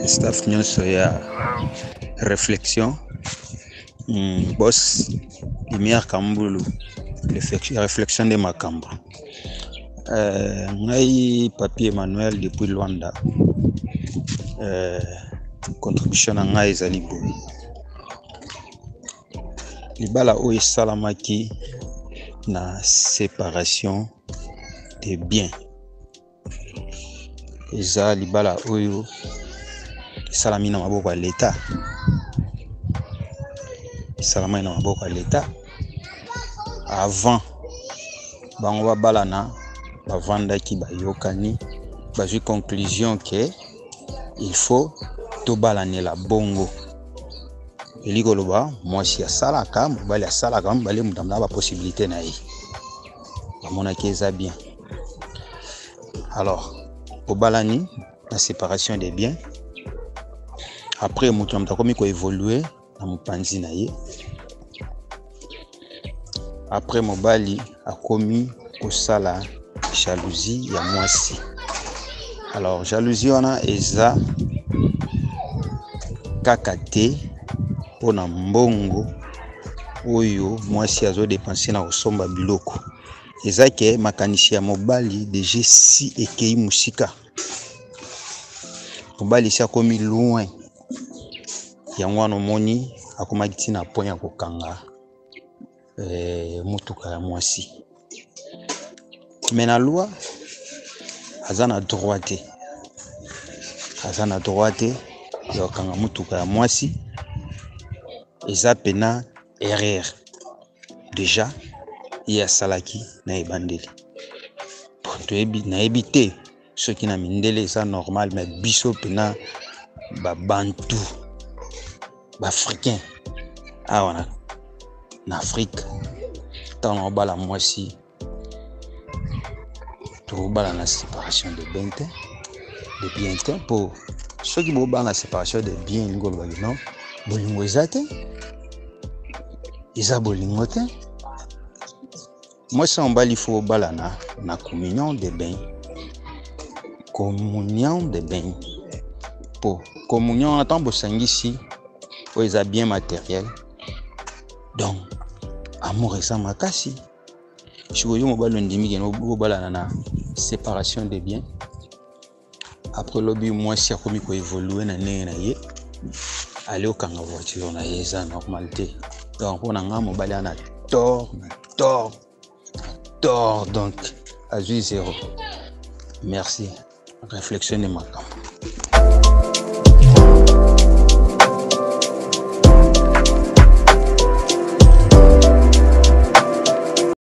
Staff nyonso ya réflexion. Boss Lumière Kambulu, réflexion de makambo. Ngai Papi Emmanuel depuis Luanda. Contribution na ngai ezali boye. Libala oyo esalamaki na séparation de biens. Eza libala oyo esalami na maboko ya leta. Esalamaki na maboko ya leta. Avant bango babalana, bavandaki, bayokani, bazwi conclusion ke il faut tobalanela bongo. Elingi koloba mwasi asalaka, mobali asalaka, mobali moto amona ba possibilité na ye, bamonaki eza bien. Alors obalani na séparation des biens. Après moto na moto akomi koévolue na mopanzi na ye. Après mobali akomi kosala jalousie ya mwasi. Alors jalousie wana eza kaka te mpona mbongo oyo mwasi azodepense na kosomba biloko. Eza ke makanisi ya mobali deja si ekei mosika. Mobali si akomi loin, yango wana omoni akomaki ntina point ya kokanga motuka ya mwasi. Mais na loi aza na droit te, aza na droit te ya kokanga motuka ya mwasi. Eza pena erreur déjà ye asalaki na ebandeli. Bon, toyebi, nayebi te soki na mindele eza normal, mais biso pena babantu, baafricain awa na Afrique, ntango na obala mwasi, tokobala na séparation de bien te, de bien te. Mpo soki bobala na séparation de bien, elingi olobaki non, bolingo eza te, eza bolingo te. Mwasi na mobali fo bobalana na communion de bien, communion de bien. Po communion wana, ntango bosangisi oyo eza bien matériel, donc amour eza makasi. Sikoyo yo mobali ondimi kende bobalana na séparation de bien. Après lobi mwasi akomi koévolue na ndenge na ye, ale okanga voiture na ye, eza normal te. Donc mpo na nga, mobali ana tort na tort na tort, donc azwi zéro. Merci, réflexion nde makambo.